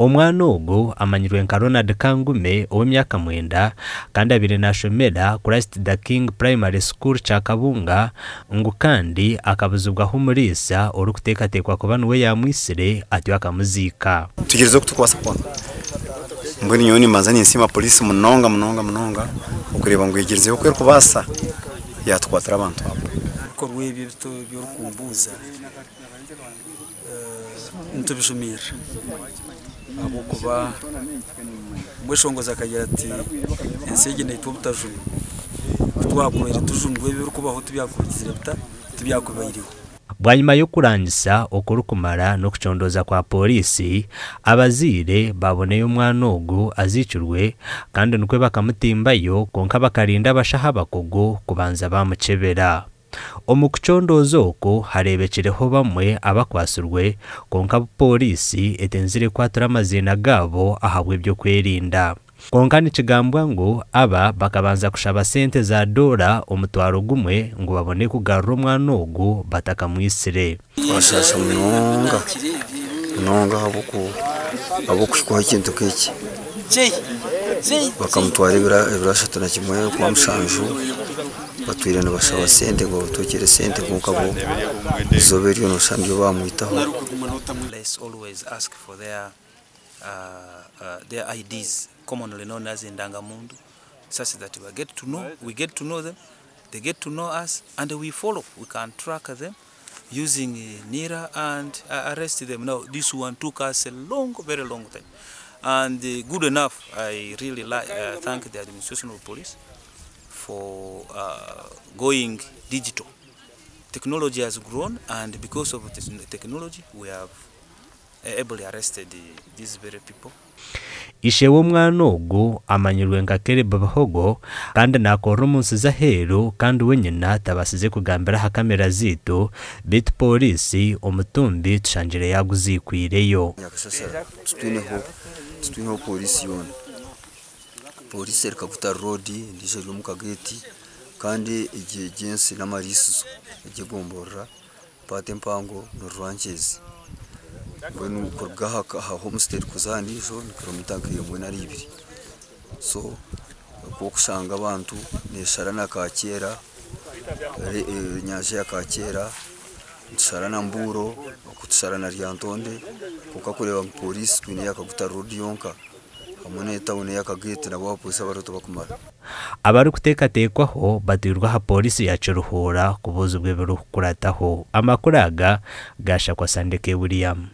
Omwana ogu amanyirwe nka Ronald Kangume ow'emyaka mwenda kandi abaire nashomera Christ the King Primary School Kyakabunga ngu kandi akabuzibwaho omuriisa orikuteekateekwa kuba niwe yaamwitsire atyo akamuziika. Tugyerize oku turikubaasa kwona. Mbwenu nyowe nimbanza ninsiima poriisi munonga munonga munonga okureeba ngu egyerizeho oku erikubaasa yaatukwatira abantu abo. Ebikorwa ebi ebi orikumbuuza nitubijumirira ahabw'okuba omweshongozi akagira ati ensi egi neitwa obutajunwa, ku twakubaire tujunirwe ebi ebirikubaho tibyakugizire bita? Tibyakubaireho. Bwanyima y'okurangisa okurikumara n'okucondooza kwa Pooriisi, abazaire baabonayo omwana ogu aziikirwe kandi nikwo bakamutimbayo kwonka bakarinda abashaho abakugu kubanza baamukyebera. Omu kucondooza oku hareebekireho bamwe abakwatsirwe kwonka abu pooriisi etenzire kwatura amaziina gaabo ahabw'eby'okwerinda. Kwonka nikigambwa ngu aba bakabanza kushaba sente za doora omutwaro gumwe ngu babone kugarura omwana ogu batakamwitsire. Twashaasha munonga munonga ahabw'okuhikwaho ekintu nk'eki. Bakamutwara ebiro 31 Okwamushanju, batwire nibashaba sente ngu babatwekyere sente kwonka bo eizooba eryo nooshusha niryo baamwitaho. Let's always ask for their their IDs commonly known as endangamuntu such that we get to know we get to know them they get to know us and we follow we can track them using NIRA and arrest them now this one took us a long very long time and good enough I really like thank the administration of police for going digital technology has grown and because of this technology we have ably arrested these very people. Ishe w'omwana ogu amanyirwe nka Caleb Bihogo kandi naakorera omu nsi z'aheeru kandi we nyina tabaasize kugambira aha kamera zaitu beitu pooriisi omutumbi tushangire yaaguziikwireyo. Nyakashashara titwineho titwineho pooriisi yoona. Pooriisi eri Kaguta Road endiijo eri omu Kageeti kandi egi egi ensi n'amariisizo egi egomborora paati empango ni Rwankyezi. Mbwenu kuruga aha homestead kuza aha ndiijo ni kilomita nk'emwe nari ibiri. So okwo okushanga abantu neeshara na Kaakyera, enyanja ya Kaakyera, nitushara na Mbuuro, oku tushara na Lyantonde, kwonka kureeba ngu pooriisi twine eya Kaguta Road yonka hamwe n'etawuni eya Kageeti nabwo abapooriisi abariho tibakumara. Abarikuteekateekwaho batwirwe aha pooriisi ya Kiruhura kubuuzibwa ebirikukurataho. Amakuru aga gaashakwa Sandeke William.